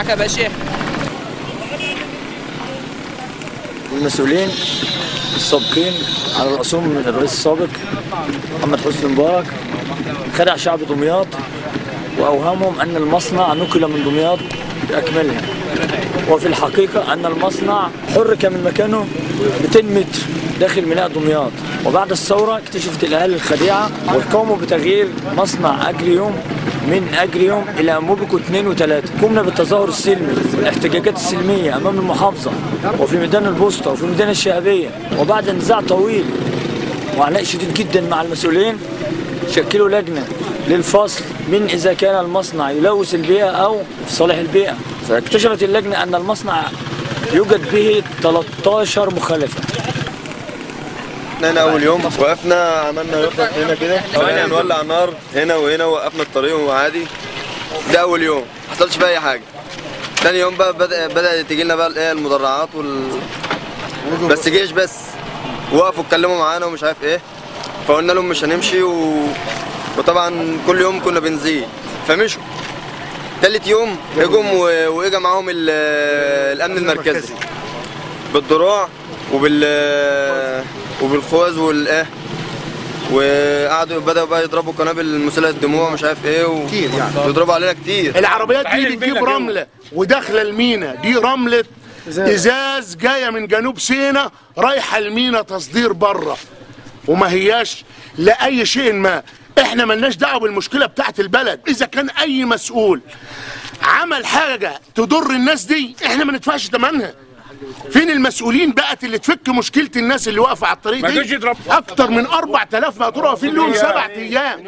معاك يا باشا. المسؤولين السابقين على رأسهم الرئيس السابق محمد حسني مبارك خدع شعب دمياط وأوهمهم أن المصنع نقل من دمياط بأكملها، وفي الحقيقة أن المصنع حرك من مكانه 200 متر داخل ميناء دمياط. وبعد الثورة اكتشفت الأهالي الخديعة وقاموا بتغيير مصنع أجريوم من أجريوم إلى موبيكو 2 و3. قمنا بالتظاهر السلمي والاحتجاجات السلمية أمام المحافظة وفي ميدان البوسطة وفي ميدان الشهبية، وبعد نزاع طويل وعناء شديد جدا مع المسؤولين شكلوا لجنة للفصل من إذا كان المصنع يلوث البيئة أو في صالح البيئة. فاكتشفت اللجنة أن المصنع يوجد به 13 مخالفة. احنا اول يوم وقفنا عملنا يخرج هنا كده، بقينا نولع نار هنا وهنا، وقفنا الطريق وعادي. ده اول يوم ما حصلش فيه اي حاجة. ثاني يوم بقى بدات تيجي لنا بقى الايه المدرعات بس جيش بس، وقفوا اتكلموا معانا ومش عارف ايه، فقلنا لهم مش هنمشي وطبعا كل يوم كنا بنزيد فمشوا. ثالث يوم اجم واجا معاهم الامن المركزي بالدراع وبالخوذ والايه، وقعدوا بدأوا بقى يضربوا قنابل مسيلة الدموع مش عارف ايه كتير يعني، بيضربوا علينا كتير. العربيات دي بتجيب رملة وداخله المينا، دي رملة ازاز جاية من جنوب سيناء رايحة المينا تصدير بره، وما هياش لاي شيء ما. احنا ملناش دعوه بالمشكلة بتاعت البلد. اذا كان اي مسؤول عمل حاجة تضر الناس دي احنا ما ندفعش ثمنها. فين المسؤولين بقت اللي تفك مشكلة الناس اللي واقفة على الطريق دي؟ اكتر من 4000 مقطوره واقفين لهم 7 ايام.